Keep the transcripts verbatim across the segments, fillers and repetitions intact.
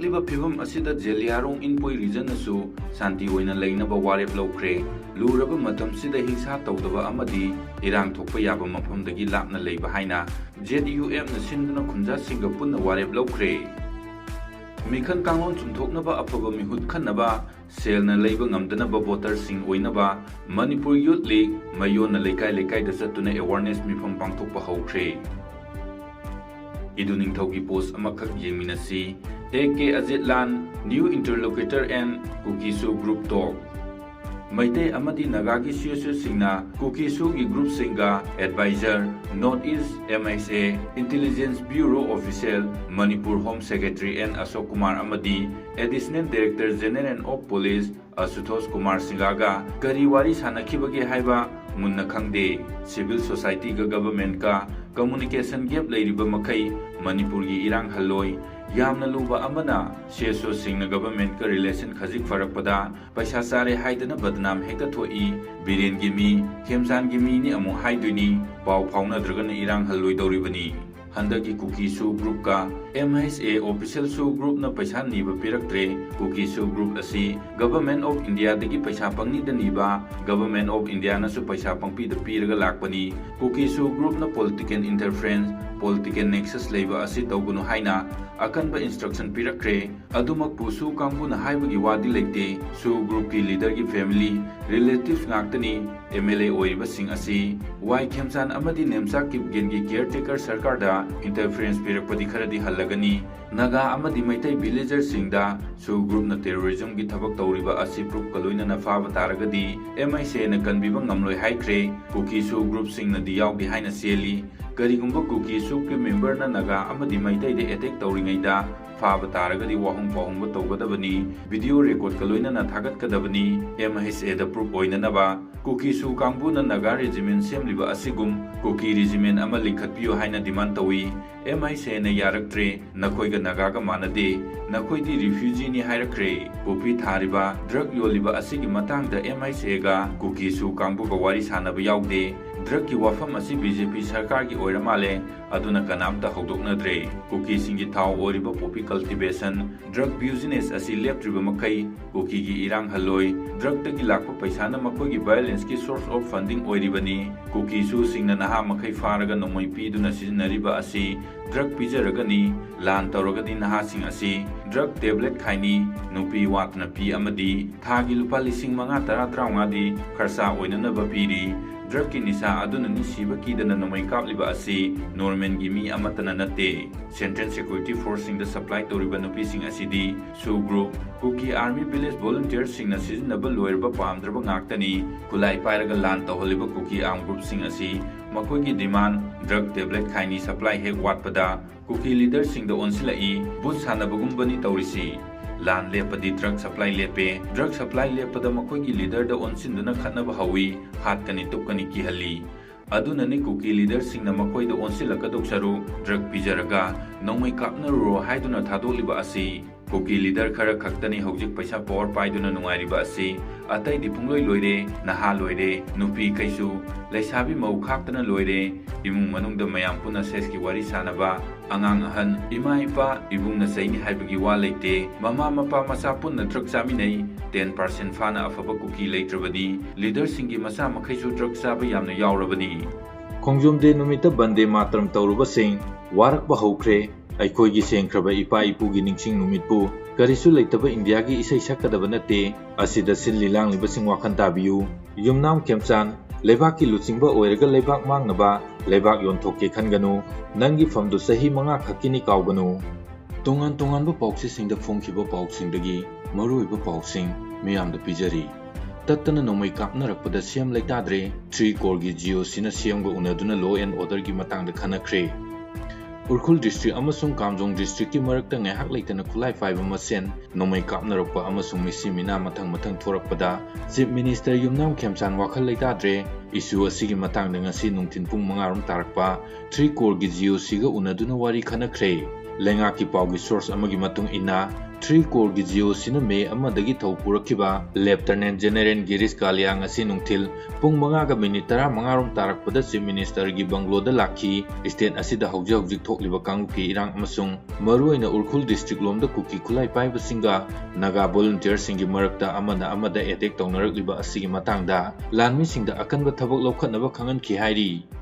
ꯍꯧꯖꯤꯛꯂꯤꯕ ꯐꯤꯕꯝ ꯑꯁꯤꯗ ꯖꯦꯂꯤꯌꯥꯡꯔꯣꯡ ꯏꯟꯄꯣꯏ ꯔꯤꯖꯟꯅꯁꯨ ꯁꯥꯟꯇꯤ ꯑꯣꯏꯅ ꯂꯩꯅꯕ ꯋꯥꯔꯦꯞ ꯂꯧꯈ꯭ꯔꯦ꯫ ꯂꯨꯔꯕ ꯃꯇꯝꯁꯤꯗ ꯍꯤꯡꯁꯥ ꯇꯧꯗꯕ ꯑꯃꯗꯤ ꯏꯔꯥꯡ ꯊꯣꯛꯄ ꯌꯥꯕ ꯃꯐꯝꯗꯒꯤ ꯂꯥꯞꯅ ꯂꯩꯕ ꯍꯥꯏꯅ ꯖꯦꯠ ꯌꯨ ꯑꯦꯐꯅ ꯁꯤꯟꯗꯨꯅ ꯈꯨꯟꯖꯥꯁꯤꯡꯒ ꯄꯨꯟꯅ ꯋꯥꯔꯦꯞ ꯂꯧꯈ꯭ꯔꯦ꯫ ꯃꯤꯈꯜ ꯀꯥꯡꯂꯣꯟ ꯆꯨꯝꯊꯣꯛꯅꯕ, ꯑꯐꯕ ꯃꯤꯍꯨꯠ ꯈꯟꯅꯕ, ꯁꯦꯜꯅ ꯂꯩꯕ ꯉꯝꯗꯅꯕ ꯚꯣꯇꯔꯁꯤꯡ ꯑꯣꯏꯅꯕ ꯃꯅꯤꯄꯨꯔ ꯌꯨꯠ ꯂꯤꯒ ꯃꯌꯣꯟꯅ ꯂꯩꯀꯥꯏ ꯂꯩꯀꯥꯏꯗ ꯆꯠꯇꯨꯅ ꯑꯦꯋꯥꯔꯅꯦꯁ ꯃꯤꯐꯝ ꯄꯥꯡꯊꯣꯛꯄ ꯍꯧꯈ꯭ꯔꯦ꯫ ꯏꯗꯨ ꯅꯤꯡꯊꯧꯒꯤ ꯄꯣꯁ ꯑꯃꯈꯛ ꯌꯦꯡꯃꯤꯟꯅꯁꯤ꯫ ꯑꯦ ꯀꯦ ꯑꯖꯤꯠ ꯂꯥꯟ, New Interlocutor and Kuki-Soo Group Talk꯫ Meitei ꯑꯃꯗꯤ ꯅꯥꯒꯥꯒꯤ ꯁꯤ ꯑꯦꯁ ꯑꯣꯁꯤꯡꯅ ꯀꯨꯀꯤ-ꯁꯨꯒꯤ ꯒ꯭ꯔꯨꯞꯁꯤꯡꯒ adviser, North East M H A Intelligence Bureau Official, Manipur Home Secretary N ꯑꯁꯣꯛ ꯀꯨꯃꯥꯔ ꯑꯃꯗꯤ Additional Director General of Police ꯑꯁꯨꯇꯣꯁ Kumar ꯁꯤꯡꯍꯒ ꯀꯔꯤ ꯋꯥꯔꯤ ꯁꯥꯟꯅꯈꯤꯕꯒꯦ ꯍꯥꯏꯕ ꯃꯨꯟꯅ ꯈꯪꯗꯦ꯫ ꯁꯤꯚꯤꯜ ꯁꯣꯁꯥꯏꯇꯤꯒ ꯒꯚꯔꯟꯃꯦꯟꯠꯀ ꯀꯝꯃꯨꯅꯤꯀꯦꯁꯟ ꯒꯦꯞ ꯂꯩꯔꯤꯕ ꯃꯈꯩ ꯃꯅꯤꯄꯨꯔꯒꯤ ꯏꯔꯥꯡ ꯍꯜꯂꯣꯏ꯫ ꯌꯥꯝꯅ ꯂꯨꯕ ꯑꯃꯅ, ꯁꯤ ꯑꯦꯁ ꯑꯣꯁꯤꯡꯅ ꯒꯚꯔꯟꯃꯦꯟꯠꯀ ꯔꯤꯂꯦꯁꯟ ꯈꯖꯤꯛ ꯐꯔꯛꯄꯗ ꯄꯩꯁꯥ ꯆꯥꯔꯦ ꯍꯥꯏꯗꯅ ꯕꯗꯅꯥꯝ ꯍꯦꯛꯇ ꯊꯣꯛꯏ꯫ ꯕꯤꯔꯦꯟꯒꯤ ꯃꯤ, ꯈꯦꯝꯆꯥꯟꯒꯤ ꯃꯤꯅꯤ ꯑꯃꯨꯛ ꯍꯥꯏꯗꯣꯏꯅꯤ꯫ ꯄꯥꯎ ꯐꯥꯎꯅꯗ꯭ꯔꯒꯅ ꯏꯔꯥꯡ ꯍꯜꯂꯣꯏꯗꯧꯔꯤꯕꯅꯤ꯫ ꯍꯟꯗꯛꯀꯤ ꯀꯨꯀꯤ-ꯁꯨ ꯒ꯭ꯔꯨꯞꯀ ꯑꯦꯝ ꯑꯩꯆ ꯑꯦ ꯑꯣꯐꯤꯁꯤꯌꯦꯜ ꯁꯨ ꯒ꯭ꯔꯨꯞꯅ ꯄꯩꯁꯥ ꯅꯤꯕ ꯄꯤꯔꯛꯇ꯭ꯔꯦ꯫ ꯀꯨꯀꯤ-ꯁꯨ ꯒ꯭ꯔꯨꯞ ꯑꯁꯤ ꯒꯚꯔꯟꯃꯦꯟꯠ ꯑꯣꯐ ꯏꯟꯗꯤꯌꯥꯗꯒꯤ ꯄꯩꯁꯥ ꯄꯪꯅꯤꯗ ꯅꯤꯕ, ꯒꯚꯔꯟꯃꯦꯟꯠ ꯑꯣꯐ ꯏꯟꯗꯤꯌꯥꯅꯁꯨ ꯄꯩꯁꯥ ꯄꯪꯄꯤꯗ ꯄꯤꯔꯒ ꯂꯥꯛꯄꯅꯤ꯫ ꯀꯨꯀꯤ-ꯁꯨ ꯒ꯭ꯔꯨꯞꯅ ꯄꯣꯂꯤꯇꯤꯀꯦꯜ ꯏꯟꯇꯔꯐꯦꯔꯦꯟꯁ, ꯄꯣꯂꯤꯇꯤꯀꯦꯜ ꯅꯦꯛꯁꯁ ꯂꯩꯕ ꯑꯁꯤ ꯇꯧꯒꯅꯨ ꯍꯥꯏꯅ ꯑꯀꯟꯕ ꯏꯟꯁꯇ꯭ꯔꯛꯁꯟ ꯄꯤꯔꯛꯈ꯭ꯔꯦ꯫ ꯑꯗꯨꯃꯛꯄꯨ ꯁꯨ ꯀꯥꯡꯕꯨꯅ ꯍꯥꯏꯕꯒꯤ ꯋꯥꯗꯤ ꯂꯩꯇꯦ꯫ ꯁꯨ ꯒ꯭ꯔꯨꯞꯀꯤ ꯂꯤꯗꯔꯒꯤ ꯐꯦꯃꯤꯂꯤ, ꯔꯤꯂꯦꯇꯤꯚꯁ ꯉꯥꯛꯇꯅꯤ꯫ ꯑꯦꯝ ꯑꯦꯜ ꯑꯦ ꯑꯣꯏꯔꯤꯕꯁꯤꯡ ꯑꯁꯤ ꯋꯥꯏ ꯈꯦꯝꯆꯥꯟ ꯑꯃꯗꯤ ꯅꯦꯝꯆꯥ ꯀꯤꯞꯒꯦꯟꯒꯤ ꯀꯤꯌꯔꯇꯦꯀꯔ ꯁꯔꯀꯥꯔꯗ ꯏꯟꯇꯔꯐꯤꯌꯔꯦꯟꯁ ꯄꯤꯔꯛꯄꯗꯤ ꯈꯔꯗꯤ ꯍꯜꯂꯒꯅꯤ꯫ ꯅꯥꯒꯥ ꯑꯃꯗꯤ ꯃꯩꯇꯩ ꯚꯤꯂꯦꯖꯔꯁꯤꯡꯗ ꯁꯨ ꯒ꯭ꯔꯨꯞꯅ ꯇꯦꯔꯣꯔꯤꯖꯝꯒꯤ ꯊꯕꯛ ꯇꯧꯔꯤꯕ ꯑꯁꯤ ꯄ꯭ꯔꯨꯐꯀ ꯂꯣꯏꯅꯅ ꯐꯥꯕ ꯇꯥꯔꯒꯗꯤ ꯑꯦꯝ ꯑꯥꯏ ꯁꯤ ꯑꯦꯅ ꯀꯟꯕꯤꯕ ꯉꯝꯂꯣꯏ ꯍꯥꯏꯈ꯭ꯔꯦ꯫ ꯀꯨꯀꯤ ꯁꯨ ꯒ꯭ꯔꯨꯞꯁꯤꯡꯅꯗꯤ ꯌꯥꯎꯗꯦ ꯍꯥꯏꯅ ꯆꯦꯜꯂꯤ꯫ ꯀꯔꯤꯒꯨꯝꯕ ꯀꯨꯀꯤ ꯁꯨꯒꯤ ꯃꯦꯝꯕꯔꯅ ꯅꯥꯒꯥ ꯑꯃꯗꯤ ꯃꯩꯇꯩꯗ ꯑꯦꯇꯦꯛ ꯇꯧꯔꯤꯉꯩꯗ ꯐꯥꯕ ꯇꯥꯔꯒꯗꯤ ꯋꯥꯍꯣꯡ ꯄꯥꯎꯍꯣꯡꯕ ꯇꯧꯒꯗꯕꯅꯤ, ꯚꯤꯗꯤꯑꯣ ꯔꯦꯀꯣꯔꯗꯀ ꯂꯣꯏꯅꯅ ꯊꯥꯒꯠꯀꯗꯕꯅꯤ꯫ M I C aid proof ꯑꯣꯏꯅꯅꯕ ꯀꯨꯀꯤ ꯁꯨ ꯀꯥꯡꯕꯨꯅ ꯅꯥꯒꯥ ꯔꯦꯖꯤꯃꯦꯟ ꯁꯦꯝꯂꯤꯕ ꯑꯁꯤꯒꯨꯝ ꯀꯨꯀꯤ ꯔꯦꯖꯤꯃꯦꯟ ꯑꯃ ꯂꯤꯡꯈꯠꯄꯤꯌꯨ ꯍꯥꯏꯅ ꯗꯤꯃꯥꯟ ꯇꯧꯏ꯫ ꯑꯦꯝ ꯑꯥꯏ ꯁꯤ ꯑꯦꯅ ꯌꯥꯔꯛꯇ꯭ꯔꯦ, ꯅꯈꯣꯏꯒ ꯅꯥꯒꯥꯒ ꯃꯥꯟꯅꯗꯦ, ꯅꯈꯣꯏꯗꯤ ꯔꯤꯐ꯭ꯌꯨꯖꯤꯅꯤ ꯍꯥꯏꯔꯛꯈ꯭ꯔꯦ꯫ ꯄꯣꯄꯤ ꯊꯥꯔꯤꯕ, ꯗ꯭ꯔꯒ ꯌꯣꯜꯂꯤꯕ ꯑꯁꯤꯒꯤ ꯃꯇꯥꯡꯗ ꯑꯦꯝ ꯑꯥꯏ ꯁꯤ ꯑꯦꯒ ꯀꯨꯀꯤ ꯁꯨ ꯀꯥꯡꯕꯨꯒ ꯋꯥꯔꯤ ꯁꯥꯟꯅꯕ ꯌꯥꯎꯗꯦ꯫ Drugꯀꯤ ꯋꯥꯐꯝ ꯑꯁꯤ BJP ꯁꯔꯀꯥꯔꯒꯤ ꯑꯣꯏꯔ ꯃꯥꯜꯂꯦ, ꯑꯗꯨꯅ ꯀꯅꯥꯝꯇ ꯍꯧꯗꯣꯛꯅꯗ꯭ꯔꯦ꯫ ꯀꯨꯀꯤꯁꯤꯡꯒꯤ ꯊꯥꯎ ꯑꯣꯏꯔꯤꯕ poppy cultivation, drug business ꯑꯁꯤ ꯂꯦꯞꯇ꯭ꯔꯤꯕ ꯃꯈꯩ ꯀꯨꯀꯤꯒꯤ ꯏꯔꯥꯡ ꯍꯜꯂꯣꯏ꯫ Drugꯇꯒꯤ ꯂꯥꯛꯄ ꯄꯩꯁꯥꯅ ꯃꯈꯣꯏꯒꯤ violenceꯀꯤ source of funding ꯑꯣꯏꯔꯤꯕꯅꯤ꯫ ꯀꯨꯀꯤꯁꯨꯁꯤꯡꯅ ꯅꯍꯥ ꯃꯈꯩ ꯐꯥꯔꯒ ꯅꯣꯡꯃꯩ ꯄꯤꯗꯨꯅ ꯁꯤꯖꯤꯟꯅꯔꯤꯕ ꯑꯁꯤ drug ꯄꯤꯖꯔꯒꯅꯤ꯫ ꯂꯥꯟ ꯇꯧꯔꯒꯗꯤ ꯅꯍꯥꯁꯤꯡ ꯑꯁꯤ drug tablet ꯈꯥꯏꯅꯤ, ꯅꯨꯄꯤ ꯋꯥꯠꯇꯅ ꯄꯤ ꯑꯃꯗꯤ ꯊꯥꯒꯤ ꯂꯨꯄꯥ ꯂꯤꯁꯤꯡ ꯃꯉꯥ, ꯇꯔꯥ, ꯇꯔꯥꯃꯉꯥꯗꯤ ꯈꯔꯁꯥ ꯑꯣꯏꯅꯅꯕ ꯄꯤꯔꯤ꯫ Drugꯀꯤ ꯅꯤꯁꯥ ꯑꯗꯨꯅꯅꯤ ꯁꯤꯕ ꯀꯤꯗꯅ ꯅꯣꯡꯃꯩ ꯀꯥꯞꯂꯤꯕ ꯑꯁꯤ normalꯒꯤ ꯃꯤ ꯑꯃꯠꯇꯅ ꯅꯠꯇꯦ꯫ Central Security Forceꯁꯤꯡꯗ supply ꯇꯧꯔꯤꯕ ꯅꯨꯄꯤꯁꯤꯡ ꯑꯁꯤꯗꯤ SoO group, Kuki Army Village Volunteersꯁꯤꯡꯅ ꯁꯤꯖꯤꯟꯅꯕ ꯂꯣꯏꯔꯕ ꯄꯥꯝꯗ꯭ꯔꯕ ꯉꯥꯛꯇꯅꯤ꯫ ꯈꯨꯠꯂꯥꯏ ꯄꯥꯏꯔꯒ ꯂꯥꯟ ꯇꯧꯍꯜꯂꯤꯕ Kuki armed groupꯁꯤꯡ ꯑꯁꯤ ꯃꯈꯣꯏꯒꯤ demand drug tablet ꯈꯥꯏꯅꯤ supply ꯍꯦꯛ ꯋꯥꯠꯄꯗ Kuki leaderꯁꯤꯡꯗ ꯑꯣꯟꯁꯤꯜꯂꯛꯏ꯫ Vote ꯁꯥꯟꯅꯕꯒꯨꯝꯕꯅꯤ ꯇꯧꯔꯤꯁꯤ꯫ ꯂꯥꯟ ꯂꯦꯞꯄꯗꯤ drug supply ꯂꯦꯞꯄꯦ, drug supply ꯂꯦꯞꯄꯗ ꯃꯈꯣꯏꯒꯤ leaderꯗ ꯑꯣꯟꯁꯤꯟꯗꯨꯅ ꯈꯠꯅꯕ ꯍꯧꯏ, ꯍꯥꯠꯀꯅꯤ ꯇꯨꯞꯀꯅꯤ ꯀꯤꯍꯜꯂꯤ꯫ ꯑꯗꯨꯅꯅꯤ Kuki leaderꯁꯤꯡꯅ ꯃꯈꯣꯏꯗ ꯑꯣꯟꯁꯤꯜꯂꯛꯀꯗꯧ ꯁꯔꯨꯛ drug ꯄꯤꯖꯔꯒ ꯅꯣꯡꯃꯩ ꯀꯥꯞꯅꯔꯨꯔꯣ ꯍꯥꯏꯗꯨꯅ ꯊꯥꯗꯣꯛꯂꯤꯕ ꯑꯁꯤ꯫ Kuki leader ꯈꯔ ꯈꯛꯇꯅꯤ ꯍꯧꯖꯤꯛ ꯄꯩꯁꯥ power ꯄꯥꯏꯗꯨꯅ ꯅꯨꯡꯉꯥꯏꯔꯤꯕ ꯑꯁꯤ꯫ ꯑꯇꯩꯗꯤ ꯄꯨꯡꯂꯣꯏ ꯂꯣꯏꯔꯦ, ꯅꯍꯥ ꯂꯣꯏꯔꯦ, ꯅꯨꯄꯤ ꯀꯩꯁꯨ, ꯂꯩꯁꯥꯕꯤ ꯃꯧ ꯈꯥꯛꯇꯅ ꯂꯣꯏꯔꯦ꯫ ꯏꯃꯨꯡ ꯃꯅꯨꯡꯗ ꯃꯌꯥꯝ ꯄꯨꯟꯅ sexꯀꯤ ꯋꯥꯔꯤ ꯁꯥꯟꯅꯕ, ꯑꯉꯥꯡ ꯑꯍꯟ, ꯏꯃꯥ ꯏꯄꯥ, ꯏꯕꯨꯡꯅ ꯆꯩꯅꯤ ꯍꯥꯏꯕꯒꯤ ꯋꯥ ꯂꯩꯇꯦ꯫ ꯃꯃꯥ ꯃꯄꯥ ꯃꯆꯥ ꯄꯨꯟꯅ drug ꯆꯥꯃꯤꯟꯅꯩ꯫ Ten percent ꯐꯥꯅ ꯑꯐꯕ Kuki ꯂꯩꯇ꯭ꯔꯕꯅꯤ꯫ Leaderꯁꯤꯡꯒꯤ ꯃꯆꯥ ꯃꯈꯩꯁꯨ drug ꯆꯥꯕ ꯌꯥꯝꯅ ꯌꯥꯎꯔꯕꯅꯤ꯫ ꯈꯣꯡꯖꯣꯝ Day ꯅꯨꯃꯤꯠꯇ ꯕꯟꯗꯦ ꯃꯥꯇꯔꯝ ꯇꯧꯔꯨꯕꯁꯤꯡ ꯋꯥꯔꯛꯄ ꯍꯧꯈ꯭ꯔꯦ꯫ ꯑꯩꯈꯣꯏꯒꯤ ꯁꯦꯡꯈ꯭ꯔꯕ ꯏꯄꯥ ꯏꯄꯨꯒꯤ ꯅꯤꯡꯁꯤꯡ ꯅꯨꯃꯤꯠꯄꯨ ꯀꯔꯤꯁꯨ ꯂꯩꯇꯕ ꯏꯟꯗꯤꯌꯥꯒꯤ ꯏꯁꯩ ꯁꯛꯀꯗꯕ ꯅꯠꯇꯦ꯫ ꯑꯁꯤꯗ ꯁꯤꯜꯂꯤ ꯂꯥꯡꯂꯤꯕꯁꯤꯡ ꯋꯥꯈꯜ ꯇꯥꯕꯤꯌꯨ꯫ ꯌꯨꯝꯅꯥꯝ ꯈꯦꯝꯆꯥꯟ, ꯂꯩꯕꯥꯛꯀꯤ ꯂꯨꯆꯤꯡꯕ ꯑꯣꯏꯔꯒ ꯂꯩꯕꯥꯛ ꯃꯥꯡꯅꯕ, ꯂꯩꯕꯥꯛ ꯌꯣꯟꯊꯣꯛꯀꯦ ꯈꯟꯒꯅꯨ꯫ ꯅꯪꯒꯤ ꯐꯝꯗꯨ ꯆꯍꯤ ꯃꯉꯥ ꯈꯛꯀꯤꯅꯤ, ꯀꯥꯎꯒꯅꯨ꯫ ꯇꯣꯉꯥꯟ ꯇꯣꯉꯥꯟꯕ ꯄꯥꯎꯆꯦꯁꯤꯡꯗ ꯐꯣꯡꯈꯤꯕ ꯄꯥꯎꯁꯤꯡꯗꯒꯤ ꯃꯔꯨꯑꯣꯏꯕ ꯄꯥꯎꯁꯤꯡ ꯃꯤꯌꯥꯝꯗ ꯄꯤꯖꯔꯤ꯫ ꯇꯠꯇꯅ ꯅꯣꯡꯃꯩ ꯀꯥꯞꯅꯔꯛꯄꯗ ꯁꯦꯝ ꯂꯩꯇꯥꯗ꯭ꯔꯦ꯫ Three Corps-ꯒꯤ GOCꯅ CMꯒ ꯎꯅꯗꯨꯅ law and orderꯒꯤ ꯃꯇꯥꯡꯗ ꯈꯟꯅꯈ꯭ꯔꯦ꯫ ꯎꯈ꯭ꯔꯨꯜ district ꯑꯃꯁꯨꯡ ꯀꯥꯝꯖꯣꯡ districtꯀꯤ ꯃꯔꯛꯇ ꯉꯥꯏꯍꯥꯛ ꯂꯩꯇꯅ ꯈꯨꯠꯂꯥꯏ ꯄꯥꯏꯕ ꯃꯁꯦꯟ ꯅꯣꯡꯃꯩ ꯀꯥꯞꯅꯔꯛꯄ ꯑꯃꯁꯨꯡ ꯃꯤꯁꯤ ꯃꯤꯅꯥ ꯃꯊꯪ ꯃꯊꯪ ꯊꯣꯔꯛꯄꯗ Chief Minister ꯌꯨꯝꯅꯥꯝ ꯈꯦꯝꯆꯥꯟ ꯋꯥꯈꯜ ꯂꯩꯇꯥꯗ꯭ꯔꯦ꯫ Issue ꯑꯁꯤꯒꯤ ꯃꯇꯥꯡꯗ ꯉꯁꯤ ꯅꯨꯡꯊꯤꯜ ꯄꯨꯡ ꯃꯉꯥ ꯔꯣꯝ ꯇꯥꯔꯛꯄ Three Corps-ꯒꯤ GOCꯒ ꯎꯅꯗꯨꯅ ꯋꯥꯔꯤ ꯈꯟꯅꯈ꯭ꯔꯦ꯫ ꯂꯩꯉꯥꯛꯀꯤ ꯄꯥꯎꯒꯤ source ꯑꯃꯒꯤ ꯃꯇꯨꯡ ꯏꯟꯅ, ꯊ꯭ꯔꯤ ꯀꯣꯔꯒꯤ ꯖꯤꯑꯣꯁꯤꯅ ꯃꯦ ꯑꯃꯗꯒꯤ ꯊꯧ ꯄꯨꯔꯛꯈꯤꯕ ꯂꯦꯐꯇꯅꯦꯟ ꯖꯦꯅꯦꯔꯦꯜ ꯒꯤꯔꯤꯁ ꯀꯥꯂꯤꯌꯥ ꯉꯁꯤ ꯅꯨꯡꯊꯤꯜ ꯄꯨꯡ ꯃꯉꯥꯒ ꯃꯤꯅꯤꯠ ꯇꯔꯥꯃꯉꯥ ꯔꯣꯝ ꯇꯥꯔꯛꯄꯗ ꯆꯤꯐ ꯃꯤꯅꯤꯁꯇꯔꯒꯤ ꯕꯪꯒ꯭ꯂꯣꯗ ꯂꯥꯛꯈꯤ꯫ ꯁ꯭ꯇꯦꯠ ꯑꯁꯤꯗ ꯍꯧꯖꯤꯛ ꯍꯧꯖꯤꯛ ꯊꯣꯛꯂꯤꯕ ꯀꯥꯡꯂꯨꯞꯀꯤ ꯏꯔꯥꯡ ꯑꯃꯁꯨꯡ ꯃꯔꯨꯑꯣꯏꯅ ꯎꯔꯈꯨꯜ ꯗꯤꯁꯇ꯭ꯔꯤꯛ ꯂꯣꯝꯗ ꯀꯨꯀꯤ ꯈꯨꯠꯂꯥꯏ ꯄꯥꯏꯕꯁꯤꯡꯒ ꯅꯥꯒꯥ ꯚꯣꯂꯨꯟꯇꯤꯌꯔꯁꯤꯡꯒꯤ ꯃꯔꯛꯇ ꯑꯃꯅ ꯑꯃꯗ ꯑꯦꯇꯦꯛ ꯇꯧꯅꯔꯛꯂꯤꯕ ꯑꯁꯤꯒꯤ ꯃꯇꯥꯡꯗ ꯂꯥꯟꯃꯤꯁꯤꯡꯗ ꯑꯀꯟꯕ ꯊꯕꯛ ꯂꯧꯈꯠꯅꯕ ꯈꯪꯍꯟꯈꯤ ꯍꯥꯏꯔꯤ꯫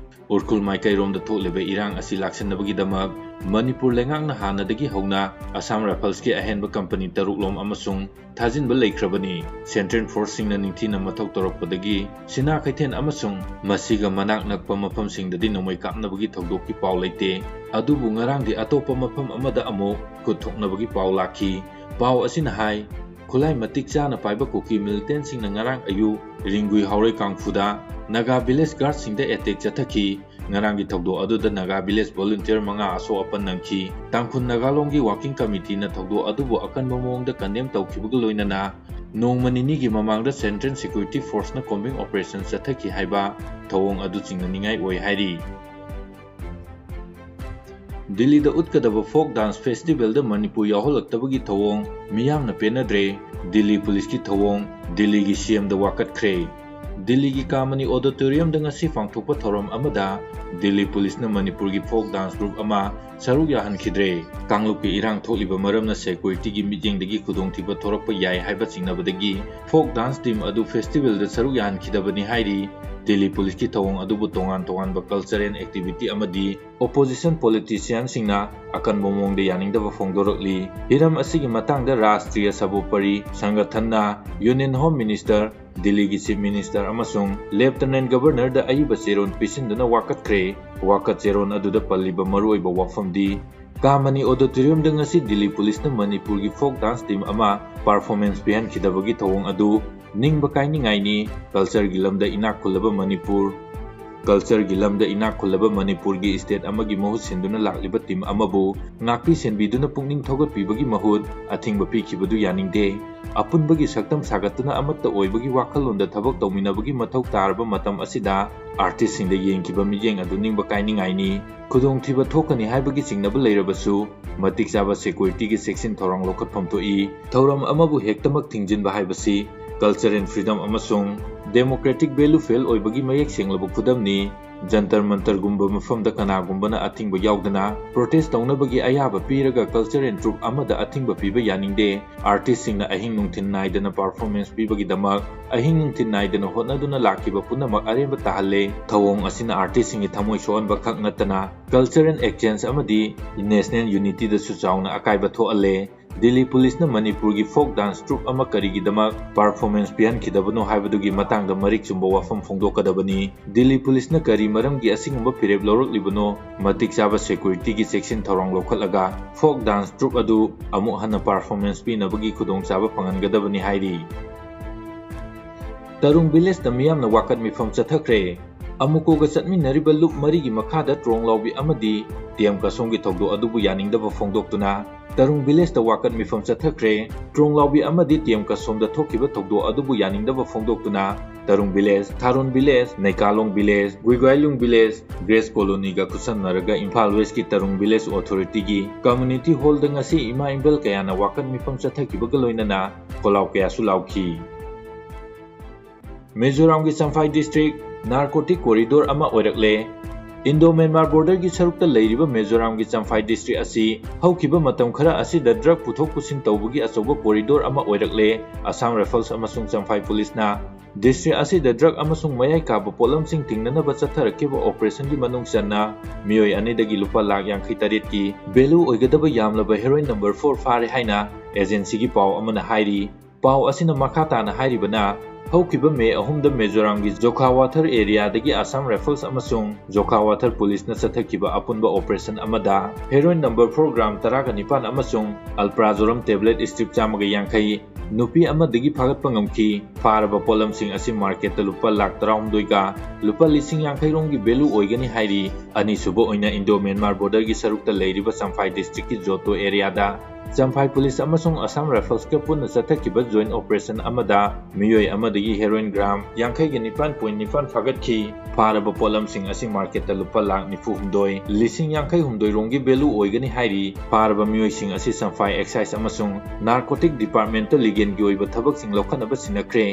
ꯎꯔꯈꯨꯜ ꯃꯥꯏꯀꯩꯔꯣꯝꯗ ꯊꯣꯛꯂꯤꯕ ꯏꯔꯥꯡ ꯑꯁꯤ ꯂꯥꯛꯁꯤꯟꯅꯕꯒꯤꯗꯃꯛ ꯃꯅꯤꯄꯨꯔ ꯂꯩꯉꯥꯛꯅ ꯍꯥꯟꯅꯗꯒꯤ ꯍꯧꯅ ꯑꯁꯥꯝ ꯔꯥꯏꯐꯜꯁꯀꯤ ꯑꯍꯦꯟꯕ ꯀꯝꯄꯅꯤ ꯇꯔꯨꯛꯂꯣꯝ ꯑꯃꯁꯨꯡ ꯊꯥꯖꯤꯟꯕ ꯂꯩꯈ꯭ꯔꯕꯅꯤ꯫ ꯁꯦꯟꯇ꯭ꯔꯦꯜ ꯐꯣꯔꯁꯁꯤꯡꯅ ꯅꯤꯡꯊꯤꯅ ꯃꯊꯧ ꯇꯧꯔꯛꯄꯗꯒꯤ ꯁꯤꯅꯥ ꯀꯩꯊꯦꯜ ꯑꯃꯁꯨꯡ ꯃꯁꯤꯒ ꯃꯅꯥꯛ ꯅꯛꯄ ꯃꯐꯝꯁꯤꯡꯗꯗꯤ ꯅꯣꯡꯃꯩ ꯀꯥꯞꯅꯕꯒꯤ ꯊꯧꯗꯣꯛꯀꯤ ꯄꯥꯎ ꯂꯩꯇꯦ꯫ ꯑꯗꯨꯕꯨ ꯉꯔꯥꯡꯗꯤ ꯑꯇꯣꯞꯄ ꯃꯐꯝ ꯑꯃꯗ ꯑꯃꯨꯛ ꯈꯨꯠ ꯊꯣꯛꯅꯕꯒꯤ ꯄꯥꯎ ꯂꯥꯛꯈꯤ꯫ ꯄꯥꯎ ꯑꯁꯤꯅ ꯍꯥꯏ, ꯈꯨꯠꯂꯥꯏ ꯃꯇꯤꯛ ꯆꯥꯅ ꯄꯥꯏꯕ ꯀꯨꯀꯤ ꯃꯤꯂꯤꯇꯦꯟꯁꯤꯡꯅ ꯉꯔꯥꯡ ꯑꯌꯨꯛ ꯔꯤꯡꯒꯨꯏ ꯍꯥꯎꯔꯩ ꯀꯥꯡꯐꯨꯗ ꯅꯥꯒꯥ ꯚꯤꯂꯦꯖ ꯒꯥꯔꯗꯁꯤꯡꯗ ꯑꯦꯇꯦꯛ ꯆꯠꯊꯈꯤ꯫ ꯉꯔꯥꯡꯒꯤ ꯊꯧꯗꯣꯛ ꯑꯗꯨꯗ ꯅꯥꯒꯥ ꯚꯤꯂꯦꯖ ꯚꯣꯂꯨꯟꯇꯤꯌꯔ ꯃꯉꯥ ꯑꯁꯣꯛ ꯑꯄꯟ ꯅꯪꯈꯤ꯫ ꯇꯥꯡꯈꯨꯜ ꯅꯥꯒꯥ ꯂꯣꯝꯒꯤ ꯋꯥꯔꯀꯤꯡ ꯀꯃꯤꯇꯤꯅ ꯊꯧꯗꯣꯛ ꯑꯗꯨꯕꯨ ꯑꯀꯟꯕ ꯃꯑꯣꯡꯗ ꯀꯟꯗꯦꯝ ꯇꯧꯈꯤꯕꯒ ꯂꯣꯏꯅꯅ ꯅꯣꯡꯃ ꯅꯤꯅꯤꯒꯤ ꯃꯃꯥꯡꯗ ꯁꯦꯟꯇ꯭ꯔꯦꯜ ꯁꯦꯀ꯭ꯌꯨꯔꯤꯇꯤ ꯐꯣꯔꯁꯅ ꯀꯣꯝꯕꯤꯡ ꯑꯣꯄꯔꯦꯁꯟ ꯆꯠꯊꯈꯤ ꯍꯥꯏꯕ ꯊꯧꯑꯣꯡ ꯑꯗꯨ ꯆꯤꯡꯅꯅꯤꯡꯉꯥꯏ ꯑꯣꯏ ꯍꯥꯏꯔꯤ꯫ ꯗꯤꯜꯂꯤꯗ ꯎꯠꯀꯗꯕ ꯐꯣꯛ ꯗꯥꯟꯁ ꯐꯦꯁꯇꯤꯚꯦꯜꯗ ꯃꯅꯤꯄꯨꯔ ꯌꯥꯎꯍꯜꯂꯛꯇꯕꯒꯤ ꯊꯧꯑꯣꯡ ꯃꯤꯌꯥꯝꯅ ꯄꯦꯟꯅꯗ꯭ꯔꯦ꯫ ꯗꯤꯜꯂꯤ ꯄꯨꯂꯤꯁꯀꯤ ꯊꯧꯑꯣꯡ ꯗꯤꯜꯂꯤꯒꯤ ꯁꯤꯑꯦꯝꯗ ꯋꯥꯀꯠꯈ꯭ꯔꯦ꯫ ꯗꯤꯜꯂꯤꯒꯤ ꯀꯥꯃꯅꯤ ꯑꯣꯗꯤꯇꯣꯔꯤꯌꯝꯗ ꯉꯁꯤ ꯄꯥꯡꯊꯣꯛꯄ ꯊꯧꯔꯝ ꯑꯃꯗ ꯗꯤꯜꯂꯤ ꯄꯨꯂꯤꯁꯅ ꯃꯅꯤꯄꯨꯔꯒꯤ ꯐꯣꯛ ꯗꯥꯟꯁ ꯒ꯭ꯔꯨꯞ ꯑꯃ ꯁꯔꯨꯛ ꯌꯥꯍꯟꯈꯤꯗ꯭ꯔꯦ꯫ ꯀꯥꯡꯂꯨꯞꯀꯤ ꯏꯔꯥꯡ ꯊꯣꯛꯂꯤꯕ ꯃꯔꯝꯅ ꯁꯦꯀ꯭ꯌꯨꯔꯤꯇꯤꯒꯤ ꯃꯤꯠꯌꯦꯡꯗꯒꯤ ꯈꯨꯗꯣꯡꯊꯤꯕ ꯊꯣꯔꯛꯄ ꯌꯥꯏ ꯍꯥꯏꯕ ꯆꯤꯡꯅꯕꯗꯒꯤ ꯐꯣꯛ ꯗꯥꯟꯁ ꯇꯤꯝ ꯑꯗꯨ ꯐꯦꯁꯇꯤꯚꯦꯜꯗ ꯁꯔꯨꯛ ꯌꯥꯍꯟꯈꯤꯗꯕꯅꯤ ꯍꯥꯏꯔꯤ꯫ ꯗꯤꯜꯂꯤ ꯄꯨꯂꯤꯁꯀꯤ ꯊꯧꯑꯣꯡ ꯑꯗꯨꯕꯨ ꯇꯣꯉꯥꯟ ꯇꯣꯉꯥꯟꯕ ꯀꯜꯆꯔꯦꯜ ꯑꯦꯛꯇꯤꯚꯤꯇꯤ ꯑꯃꯗꯤ ꯑꯣꯄꯣꯖꯤꯁꯟ ꯄꯣꯂꯤꯇꯤꯁꯤꯌꯥꯟꯁꯤꯡꯅ ꯑꯀꯟꯕ ꯃꯑꯣꯡꯗ ꯌꯥꯅꯤꯡꯗꯕ ꯐꯣꯡꯗꯣꯔꯛꯂꯤ꯫ ꯍꯤꯔꯝ ꯑꯁꯤꯒꯤ ꯃꯇꯥꯡꯗ ꯔꯥꯁꯇ꯭ꯔꯤꯌ ꯁꯔꯕꯣꯄꯔꯤ ꯁꯪꯒꯊꯟꯅ ꯌꯨꯅꯤꯌꯟ ꯍꯣꯝ ꯃꯤꯅꯤꯁꯇꯔ, ꯗꯤꯜꯂꯤꯒꯤ ꯆꯤꯐ ꯃꯤꯅꯤꯁꯇꯔ ꯑꯃꯁꯨꯡ ꯂꯦꯐꯇꯅꯦꯟ ꯒꯕꯔꯅꯔꯗ ꯑꯏꯕ ꯆꯦꯔꯣꯜ ꯄꯤꯁꯤꯟꯗꯨꯅ ꯋꯥꯀꯠꯈ꯭ꯔꯦ꯫ ꯋꯥꯀꯠ ꯆꯦꯔꯣꯜ ꯑꯗꯨꯗ ꯄꯜꯂꯤꯕ ꯃꯔꯨꯑꯣꯏꯕ ꯋꯥꯐꯝꯗꯤ ꯀꯥꯃꯅꯤ ꯑꯣꯗꯤꯇꯣꯔꯤꯌꯝꯗ ꯉꯁꯤ ꯗꯤꯜꯂꯤ ꯄꯨꯂꯤꯁꯅ ꯃꯅꯤꯄꯨꯔꯒꯤ ꯐꯣꯛ ꯗꯥꯟꯁ ꯇꯤꯝ ꯑꯃ ꯄꯔꯐꯣꯔꯃꯦꯟꯁ ꯄꯤꯍꯟꯈꯤꯗꯕꯒꯤ ꯊꯧꯑꯣꯡ ꯑꯗꯨ ꯅꯤꯡꯕ ꯀꯥꯏꯅꯤꯡꯉꯥꯏꯅꯤ꯫ ꯀꯜꯆꯔꯒꯤ ꯂꯝꯗ ꯏꯅꯥꯛ ꯈꯨꯜꯂꯕ ꯃꯅꯤꯄꯨꯔ Cultureꯒꯤ ꯂꯝꯗ ꯏꯅꯥꯛ ꯈꯨꯜꯂꯕ ꯃꯅꯤꯄꯨꯔꯒꯤ state ꯑꯃꯒꯤ ꯃꯍꯨꯠ ꯁꯤꯟꯗꯨꯅ ꯂꯥꯛꯂꯤꯕ team ꯑꯃꯕꯨ ꯉꯥꯛꯄꯤ ꯁꯦꯟꯕꯤꯗꯨꯅ ꯄꯨꯛꯅꯤꯡ ꯊꯧꯒꯠꯄꯤꯕꯒꯤ ꯃꯍꯨꯠ ꯑꯊꯤꯡꯕ ꯄꯤꯈꯤꯕꯗꯨ ꯌꯥꯅꯤꯡꯗꯦ꯫ ꯑꯄꯨꯟꯕꯒꯤ ꯁꯛꯇꯝ ꯁꯥꯒꯠꯇꯨꯅ ꯑꯃꯠꯇ ꯑꯣꯏꯕꯒꯤ ꯋꯥꯈꯜꯂꯣꯟꯗ ꯊꯕꯛ ꯇꯧꯃꯤꯟꯅꯕꯒꯤ ꯃꯊꯧ ꯇꯥꯔꯕ ꯃꯇꯝ ꯑꯁꯤꯗ artistꯁꯤꯡꯗ ꯌꯦꯡꯈꯤꯕ ꯃꯤꯠꯌꯦꯡ ꯑꯗꯨ ꯅꯤꯡꯕ ꯀꯥꯏꯅꯤꯡꯉꯥꯏꯅꯤ꯫ ꯈꯨꯗꯣꯡꯊꯤꯕ ꯊꯣꯛꯀꯅꯤ ꯍꯥꯏꯕꯒꯤ ꯆꯤꯡꯅꯕ ꯂꯩꯔꯕꯁꯨ, ꯃꯇꯤꯛ ꯆꯥꯕ securityꯒꯤ ꯆꯦꯛꯁꯤꯟ ꯊꯧꯔꯥꯡ ꯂꯧꯈꯠꯐꯝ ꯊꯣꯛꯏ꯫ ꯊꯧꯔꯝ ꯑꯃꯕꯨ ꯍꯦꯛꯇꯃꯛ ꯊꯤꯡꯖꯤꯟꯕ ꯍꯥꯏꯕꯁꯤ culture and freedom ꯑꯃꯁꯨꯡ democratic value fail ꯑꯣꯏꯕꯒꯤ ꯃꯌꯦꯛ ꯁꯦꯡꯂꯕ ꯈꯨꯗꯝꯅꯤ꯫ ꯖꯟꯇꯔ ꯃꯟꯇꯔꯒꯨꯝꯕ ꯃꯐꯝꯗ ꯀꯅꯥꯒꯨꯝꯕꯅ ꯑꯊꯤꯡꯕ ꯌꯥꯎꯗꯅ protest ꯇꯧꯅꯕꯒꯤ ꯑꯌꯥꯕ ꯄꯤꯔꯒ culture and troupe ꯑꯃꯗ ꯑꯊꯤꯡꯕ ꯄꯤꯕ ꯌꯥꯅꯤꯡꯗꯦ꯫ Artistꯁꯤꯡꯅ ꯑꯍꯤꯡ ꯅꯨꯡꯊꯤꯜ ꯅꯥꯏꯗꯅ performance ꯄꯤꯕꯒꯤꯗꯃꯛ ꯑꯍꯤꯡ ꯅꯨꯡꯊꯤꯜ ꯅꯥꯏꯗꯅ ꯍꯣꯠꯅꯗꯨꯅ ꯂꯥꯛꯈꯤꯕ ꯄꯨꯝꯅꯃꯛ ꯑꯔꯦꯝꯕ ꯇꯥꯍꯜꯂꯦ꯫ ꯊꯧꯑꯣꯡ ꯑꯁꯤꯅ artistꯁꯤꯡꯒꯤ ꯊꯃꯣꯏ ꯁꯣꯛꯍꯟꯕ ꯈꯛ ꯅꯠꯇꯅ, culture and exchange ꯑꯃꯗꯤ national unityꯗꯁꯨ ꯆꯥꯎꯅ ꯑꯀꯥꯏꯕ ꯊꯣꯛꯍꯜꯂꯦ꯫ ꯗꯤꯜꯂꯤ ꯄꯨꯂꯤꯁꯅ ꯃꯅꯤꯄꯨꯔꯒꯤ folk dance troupe ꯑꯃ ꯀꯔꯤꯒꯤꯗꯃꯛ performance ꯄꯤꯍꯟꯈꯤꯗꯕꯅꯣ ꯍꯥꯏꯕꯗꯨꯒꯤ ꯃꯇꯥꯡꯗ ꯃꯔꯤꯛ ꯆꯨꯝꯕ ꯋꯥꯐꯝ ꯐꯣꯡꯗꯣꯛꯀꯗꯕꯅꯤ꯫ ꯗꯤꯜꯂꯤ ꯄꯨꯂꯤꯁꯅ ꯀꯔꯤ ꯃꯔꯝꯒꯤ ꯑꯁꯤꯒꯨꯝꯕ ꯐꯤꯔꯦꯞ ꯂꯧꯔꯛꯂꯤꯕꯅꯣ? ꯃꯇꯤꯛ ꯆꯥꯕ securityꯒꯤ ꯆꯦꯛꯁꯤꯟ ꯊꯧꯔꯥꯡ ꯂꯧꯈꯠꯂꯒ folk dance troupe ꯑꯗꯨ ꯑꯃꯨꯛ ꯍꯟꯅ performance ꯄꯤꯅꯕꯒꯤ ꯈꯨꯗꯣꯡꯆꯥꯕ ꯐꯪꯍꯟꯒꯗꯕꯅꯤ ꯍꯥꯏꯔꯤ꯫ ꯇꯔꯨꯡ villageꯇ ꯃꯤꯌꯥꯝꯅ ꯋꯥꯀꯠ ꯃꯤꯐꯝ ꯆꯠꯊꯈ꯭ꯔꯦ꯫ ꯑꯃꯨꯀꯣꯒ ꯆꯠꯃꯤꯟꯅꯔꯤꯕ ꯂꯨꯞ ꯃꯔꯤꯒꯤ ꯃꯈꯥꯗ ꯇ꯭ꯔꯣꯡꯂꯥꯎꯕꯤ ꯑꯃꯗꯤ ꯇꯦꯝ ꯀꯁꯣꯝꯒꯤ ꯊꯧꯗꯣꯛ ꯑꯗꯨꯕꯨ ꯌꯥꯅꯤꯡꯗꯕ ꯐꯣꯡꯗꯣꯛꯇꯨꯅ ꯇꯔꯨꯡ villageꯇ ꯋꯥꯀꯠ ꯃꯤꯐꯝ ꯆꯠꯊꯈ꯭ꯔꯦ꯫ ꯇ꯭ꯔꯣꯡꯂꯥꯎꯕꯤ ꯑꯃꯗꯤ ꯇꯦꯝ ꯀꯁꯣꯝꯗ ꯊꯣꯛꯈꯤꯕ ꯊꯧꯗꯣꯛ ꯑꯗꯨꯕꯨ ꯌꯥꯅꯤꯡꯗꯕ ꯐꯣꯡꯗꯣꯛꯇꯨꯅ ꯇꯔꯨꯡ village, ꯊꯥꯔꯣꯟ village, ꯅꯩꯀꯥꯂꯣꯡ village, ꯒꯨꯏꯒꯥꯏꯂꯨꯡ village, Grace Colonyꯒ ꯈꯨꯠꯁꯝꯅꯔꯒ Imphal Westꯀꯤ ꯇꯔꯨꯡ village authorityꯒꯤ community hallꯗ ꯉꯁꯤ ꯏꯃꯥ ꯏꯝꯕꯦꯜ ꯀꯌꯥꯅ ꯋꯥꯀꯠ ꯃꯤꯐꯝ ꯆꯠꯊꯈꯤꯕꯒ ꯂꯣꯏꯅꯅ ꯈꯣꯜꯂꯥꯎ ꯀꯌꯥꯁꯨ ꯂꯥꯎꯈꯤ꯫ ꯃꯤꯖꯣꯔꯥꯝꯒꯤ ꯆꯝꯐꯥꯏ district narcotic corridor ꯑꯃ ꯑꯣꯏꯔꯛꯂꯦ꯫ Indo-Myanmar borderꯒꯤ ꯁꯔꯨꯛꯇ ꯂꯩꯔꯤꯕ ꯃꯤꯖꯣꯔꯥꯝꯒꯤ ꯆꯝꯐꯥꯏ district ꯑꯁꯤ ꯍꯧꯈꯤꯕ ꯃꯇꯝ ꯈꯔ ꯑꯁꯤꯗ drug ꯄꯨꯊꯣꯛ ꯄꯨꯁꯤꯟ ꯇꯧꯕꯒꯤ ꯑꯆꯧꯕ corridor ꯑꯃ ꯑꯣꯏꯔꯛꯂꯦ꯫ Assam Rifles ꯑꯃꯁꯨꯡ ꯆꯝꯐꯥꯏ ꯄꯨꯂꯤꯁꯅ district ꯑꯁꯤꯗ drug ꯑꯃꯁꯨꯡ ꯃꯌꯥꯏ ꯀꯥꯕ ꯄꯣꯠꯂꯝꯁꯤꯡ ꯊꯤꯡꯅꯅꯕ ꯆꯠꯊꯔꯛꯈꯤꯕ operationꯒꯤ ꯃꯅꯨꯡ ꯆꯟꯅ ꯃꯤꯑꯣꯏ ꯑꯅꯤꯗꯒꯤ ꯂꯨꯄꯥ ꯂꯥꯈ ꯌꯥꯡꯈꯩ ꯇꯔꯦꯠꯀꯤ value ꯑꯣꯏꯒꯗꯕ ꯌꯥꯝꯂꯕ heroin number four ꯐꯥꯔꯦ ꯍꯥꯏꯅ agencyꯒꯤ ꯄꯥꯎ ꯑꯃꯅ ꯍꯥꯏꯔꯤ꯫ ꯄꯥꯎ ꯑꯁꯤꯅ ꯃꯈꯥ ꯇꯥꯅ ꯍꯥꯏꯔꯤꯕꯅ, ꯍꯧꯈꯤꯕ ꯃꯦ ꯑꯍꯨꯝꯗ ꯃꯤꯖꯣꯔꯥꯝꯒꯤ ꯖꯣꯈꯥꯋꯥꯊꯔ areaꯗꯒꯤ Assam Rifles ꯑꯃꯁꯨꯡ ꯖꯣꯈꯥꯋꯥꯊꯔ ꯄꯨꯂꯤꯁꯅ ꯆꯠꯊꯈꯤꯕ ꯑꯄꯨꯟꯕ operation ꯑꯃꯗ heroin number four gram ꯇꯔꯥꯒ ꯅꯤꯄꯥꯟ ꯑꯃꯁꯨꯡ alprazolam tablet strip ꯆꯥꯝꯃꯒ ꯌꯥꯡꯈꯩ, ꯅꯨꯄꯤ ꯑꯃꯗꯒꯤ ꯐꯥꯒꯠꯄ ꯉꯝꯈꯤ꯫ ꯐꯥꯔꯕ ꯄꯣꯠꯂꯝꯁꯤꯡ ꯑꯁꯤ ꯃꯥꯔꯀꯦꯠꯇ ꯂꯨꯄꯥ ꯂꯥꯈ ꯇꯔꯥꯍꯨꯝꯗꯣꯏꯒ ꯂꯨꯄꯥ ꯂꯤꯁꯤꯡ ꯌꯥꯡꯈꯩ ꯔꯣꯝꯒꯤ ꯚꯦꯂꯨ ꯑꯣꯏꯒꯅꯤ ꯍꯥꯏꯔꯤ꯫ ꯑꯅꯤꯁꯨꯕ ꯑꯣꯏꯅ ꯏꯟꯗꯣ ꯃ꯭ꯌꯥꯟꯃꯥꯔ ꯕꯣꯔꯗꯔꯒꯤ ꯁꯔꯨꯛꯇ ꯂꯩꯔꯤꯕ ꯆꯝꯐꯥꯏ ꯗꯤꯁꯇ꯭ꯔꯤꯛꯀꯤ ꯖꯣꯇꯣ ꯑꯦꯔꯤꯌꯥꯗ ꯆꯝꯐꯥꯏ ꯄꯨꯂꯤꯁ ꯑꯃꯁꯨꯡ ꯑꯁꯥꯝ ꯔꯥꯏꯐꯜꯁꯀ ꯄꯨꯟꯅ ꯆꯠꯊꯈꯤꯕ ꯖꯣꯏꯟ ꯑꯣꯄꯔꯦꯁꯟ ꯑꯃꯗ ꯃꯤꯑꯣꯏ ꯑꯃꯗꯒꯤ ꯍꯦꯔꯣꯏꯟ ꯒ꯭ꯔꯥꯝ ꯌꯥꯡꯈꯩꯒ ꯅꯤꯄꯥꯟ ꯄꯣꯏꯟ ꯅꯤꯄꯥꯟ ꯐꯥꯒꯠꯈꯤ꯫ ꯐꯥꯔꯕ ꯄꯣꯠꯂꯝꯁꯤꯡ ꯑꯁꯤ ꯃꯥꯔꯀꯦꯠꯇ ꯂꯨꯄꯥ ꯂꯥꯈ ꯅꯤꯐꯨ ꯍꯨꯝꯗꯣꯏ ꯂꯤꯁꯤꯡ ꯌꯥꯡꯈꯩ ꯍꯨꯝꯗꯣꯏ ꯔꯣꯝꯒꯤ ꯚꯦꯂꯨ ꯑꯣꯏꯒꯅꯤ ꯍꯥꯏꯔꯤ꯫ ꯐꯥꯔꯕ ꯃꯤꯑꯣꯏꯁꯤꯡ ꯑꯁꯤ ꯆꯝꯐꯥꯏ ꯑꯦꯛꯁꯥꯏꯖ ꯑꯃꯁꯨꯡ ꯅꯥꯔꯀꯣꯇꯤꯛ ꯗꯤꯄꯥꯔꯠꯃꯦꯟꯇ ꯂꯤꯒꯦꯜꯒꯤ ꯑꯣꯏꯕ ꯊꯕꯛꯁꯤꯡ ꯂꯧꯈꯠꯅꯕ ꯁꯤꯟꯅꯈ꯭ꯔꯦ꯫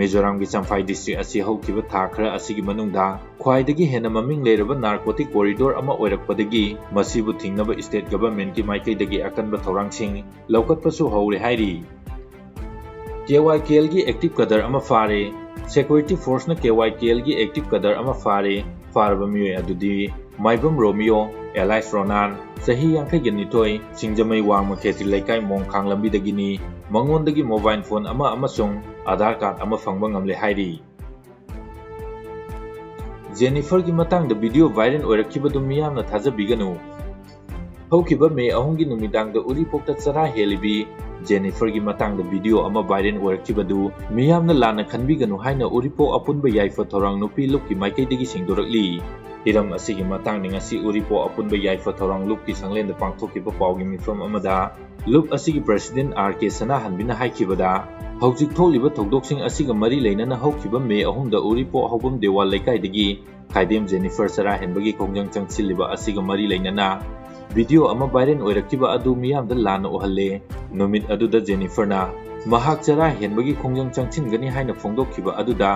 ꯃꯤꯖꯣꯔꯥꯝꯒꯤ ꯆꯝꯐꯥꯏ ꯗꯤꯁꯇ꯭ꯔꯤꯛ ꯑꯁꯤ ꯍꯧꯈꯤꯕ ꯊꯥ ꯈꯔ ꯑꯁꯤꯒꯤ ꯃꯅꯨꯡꯗ ꯈ꯭ꯋꯥꯏꯗꯒꯤ ꯍꯦꯟꯅ ꯃꯃꯤꯡ ꯂꯩꯔꯕ ꯅꯥꯔꯀꯣꯇꯤꯛ ꯀꯣꯔꯤꯗꯣꯔ ꯑꯃ ꯑꯣꯏꯔꯛꯄꯗꯒꯤ ꯃꯁꯤꯕꯨ ꯊꯤꯡꯅꯕ ꯁ꯭ꯇꯦꯠ ꯒꯚꯔꯟꯃꯦꯟꯠꯀꯤ ꯃꯥꯏꯀꯩꯗꯒꯤ ꯑꯀꯟꯕ ꯊꯧꯔꯥꯡꯁꯤꯡ ꯂꯧꯈꯠꯄꯁꯨ ꯍꯧꯔꯦ ꯍꯥꯏꯔꯤ꯫ ꯀꯦ ꯋꯥꯏ ꯀꯦ ꯑꯦꯜꯒꯤ ꯑꯦꯛꯇꯤꯚ ꯀꯗꯔ ꯑꯃ ꯐꯥꯔꯦ꯫ ꯁꯦꯀ꯭ꯌꯨꯔꯤꯇꯤ ꯐꯣꯔꯁꯅ ꯀꯦ ꯋꯥꯏ ꯀꯦ ꯑꯦꯜꯒꯤ ꯑꯦꯛꯇꯤꯚ ꯀꯗꯔ ꯑꯃ ꯐꯥꯔꯦ꯫ ꯐꯥꯔꯕ ꯃꯤꯑꯣꯏ ꯑꯗꯨꯗꯤ ꯃꯥꯏꯕꯝ ꯔꯣꯃꯤꯌꯣ, ꯑꯦꯂꯥꯏꯁ ꯔꯣꯅꯥꯟ, ꯆꯍꯤ ꯌꯥꯡꯈꯩꯒ ꯅꯤꯊꯣꯏ, ꯁꯤꯡꯖꯃꯩ ꯋꯥꯡꯃ ꯈꯦꯇ꯭ꯔꯤ ꯂꯩꯀꯥꯏ ꯃꯣꯡꯈꯥꯡ ꯂꯝꯕꯤꯗꯒꯤꯅꯤ꯫ ꯃꯉꯣꯟꯗꯒꯤ ꯃꯣꯕꯥꯏꯜ ꯐꯣꯟ ꯑꯃ ꯑꯃꯁꯨꯡ ꯑꯙꯥꯔ ꯀꯥꯔꯗ ꯑꯃ ꯐꯪꯕ ꯉꯝꯂꯦ ꯍꯥꯏꯔꯤ꯫ ꯖꯦꯅꯤꯐꯔꯒꯤ ꯃꯇꯥꯡꯗ ꯚꯤꯗꯤꯑꯣ ꯚꯥꯏꯔꯦꯜ ꯑꯣꯏꯔꯛꯈꯤꯕꯗꯨ ꯃꯤꯌꯥꯝꯅ ꯊꯥꯖꯕꯤꯒꯅꯨ꯫ ꯍꯧꯈꯤꯕ ꯃꯦ ꯑꯍꯨꯝꯒꯤ ꯅꯨꯃꯤꯗꯥꯡꯗ ꯎꯔꯤꯄꯣꯛꯇ ꯆꯔꯥ ꯍꯦꯜꯂꯤꯕꯤ ꯖꯦꯅꯤꯐꯔꯒꯤ ꯃꯇꯥꯡꯗ ꯚꯤꯗꯤꯑꯣ ꯑꯃ ꯚꯥꯏꯔꯦꯜ ꯑꯣꯏꯔꯛꯈꯤꯕꯗꯨ ꯃꯤꯌꯥꯝꯅ ꯂꯥꯟꯅ ꯈꯟꯕꯤꯒꯅꯨ ꯍꯥꯏꯅ ꯎꯔꯤꯄꯣꯛ ꯑꯄꯨꯟꯕ ꯌꯥꯏꯐ ꯊꯧꯔꯥꯡ ꯅꯨꯄꯤ ꯂꯨꯞꯀꯤ ꯃꯥꯏꯀꯩꯗꯒꯤ ꯁꯦꯡꯗꯣꯔꯛꯂꯤ꯫ ꯍꯤꯔꯝ ꯑꯁꯤꯒꯤ ꯃꯇꯥꯡꯗ ꯉꯁꯤ ꯎꯔꯤꯄꯣꯛ ꯑꯄꯨꯟꯕ ꯌꯥꯏꯐ ꯊꯧꯔꯥꯡ ꯂꯨꯞꯀꯤ ꯁꯪꯂꯦꯟꯗ ꯄꯥꯡꯊꯣꯛꯈꯤꯕ ꯄꯥꯎꯒꯤ ꯃꯤꯐꯝ ꯑꯃꯗ ꯂꯨꯞ ꯑꯁꯤꯒꯤ ꯄ꯭ꯔꯁꯤꯗꯦꯟꯠ ꯑꯥꯔ ꯀꯦ ꯁꯅꯥꯍꯟꯕꯤꯅ ꯍꯥꯏꯈꯤꯕꯗ, ꯍꯧꯖꯤꯛ ꯊꯣꯛꯂꯤꯕ ꯊꯧꯗꯣꯛꯁꯤꯡ ꯑꯁꯤꯒ ꯃꯔꯤ ꯂꯩꯅꯅ ꯍꯧꯈꯤꯕ ꯃꯦ ꯑꯍꯨꯝꯗ ꯎꯔꯤꯄꯣꯛ ꯍꯧꯕꯝ ꯗꯦꯋꯥꯜ ꯂꯩꯀꯥꯏꯗꯒꯤ ꯈꯥꯏꯗꯦꯝ ꯖꯦꯅꯤꯐꯔ ꯆꯔꯥ ꯍꯦꯟꯕꯒꯤ ꯈꯣꯡꯖꯪ ꯆꯪꯁꯤꯜꯂꯤꯕ ꯑꯁꯤꯒ ꯃꯔꯤ ꯂꯩꯅꯅ ꯚꯤꯗꯤꯑꯣ ꯑꯃ ꯚꯥꯏꯔꯦꯜ ꯑꯣꯏꯔꯛꯈꯤꯕ ꯑꯗꯨ ꯃꯤꯌꯥꯝꯗ ꯂꯥꯟꯅ ꯎꯍꯜꯂꯦ꯫ ꯅꯨꯃꯤꯠ ꯑꯗꯨꯗ ꯖꯦꯅꯤꯐꯔꯅ ꯃꯍꯥꯛ ꯆꯔꯥ ꯍꯦꯟꯕꯒꯤ ꯈꯣꯡꯖꯪ ꯆꯪꯁꯤꯟꯒꯅꯤ ꯍꯥꯏꯅ ꯐꯣꯡꯗꯣꯛꯈꯤꯕ ꯑꯗꯨꯗ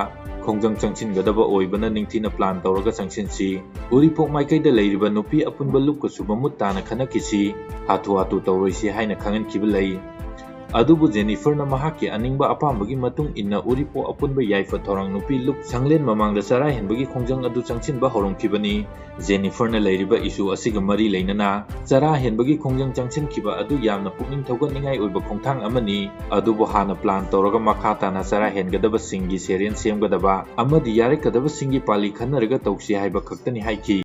ꯈꯣꯡꯖꯪ ꯆꯪꯁꯤꯟꯒꯗꯕ ꯑꯣꯏꯕꯅ ꯅꯤꯡꯊꯤꯅ ꯄ꯭ꯂꯥꯟ ꯇꯧꯔꯒ ꯆꯪꯁꯤꯟꯁꯤ꯫ ꯎꯔꯤꯄꯣꯛ ꯃꯥꯏꯀꯩꯗ ꯂꯩꯔꯤꯕ ꯅꯨꯄꯤ ꯑꯄꯨꯟꯕ ꯂꯨꯞꯀꯁꯨ ꯃꯃꯨꯠ ꯇꯥꯅ ꯈꯟꯅꯈꯤꯁꯤ, ꯍꯥꯊꯨ ꯍꯥꯊꯨ ꯇꯧꯔꯣꯏꯁꯤ ꯍꯥꯏꯅ ꯈꯪꯍꯟꯈꯤꯕ ꯂꯩ꯫ ꯑꯗꯨꯕꯨ ꯖꯦꯅꯤꯐꯔꯅ ꯃꯍꯥꯛꯀꯤ ꯑꯅꯤꯡꯕ ꯑꯄꯥꯝꯕꯒꯤ ꯃꯇꯨꯡ ꯏꯟꯅ ꯎꯔꯤꯄꯣꯛ ꯑꯄꯨꯟꯕ ꯌꯥꯏꯐ ꯊꯧꯔꯥꯡ ꯅꯨꯄꯤ ꯂꯨꯞ ꯁꯪꯂꯦꯟ ꯃꯃꯥꯡꯗ ꯆꯔꯥ ꯍꯦꯟꯕꯒꯤ ꯈꯣꯡꯖꯪ ꯑꯗꯨ ꯆꯪꯁꯤꯟꯕ ꯍꯧꯔꯝꯈꯤꯕꯅꯤ꯫ ꯖꯦꯅꯤꯐꯔꯅ ꯂꯩꯔꯤꯕ ꯏꯁꯨ ꯑꯁꯤꯒ ꯃꯔꯤ ꯂꯩꯅꯅ ꯆꯔꯥ ꯍꯦꯟꯕꯒꯤ ꯈꯣꯡꯖꯪ ꯆꯪꯁꯤꯟꯈꯤꯕ ꯑꯗꯨ ꯌꯥꯝꯅ ꯄꯨꯛꯅꯤꯡ ꯊꯧꯒꯠꯅꯤꯡꯉꯥꯏ ꯑꯣꯏꯕ ꯈꯣꯡꯊꯥꯡ ꯑꯃꯅꯤ꯫ ꯑꯗꯨꯕꯨ ꯍꯥꯟꯅ ꯄ꯭ꯂꯥꯟ ꯇꯧꯔꯒ ꯃꯈꯥ ꯇꯥꯅ ꯆꯔꯥ ꯍꯦꯟꯒꯗꯕꯁꯤꯡꯒꯤ ꯁꯦꯔꯦꯟ ꯁꯦꯝꯒꯗꯕ ꯑꯃꯗꯤ ꯌꯥꯔꯛꯀꯗꯕꯁꯤꯡꯒꯤ ꯄꯥꯂꯤ ꯈꯟꯅꯔꯒ ꯇꯧꯁꯤ ꯍꯥꯏꯕ ꯈꯛꯇꯅꯤ ꯍꯥꯏꯈꯤ꯫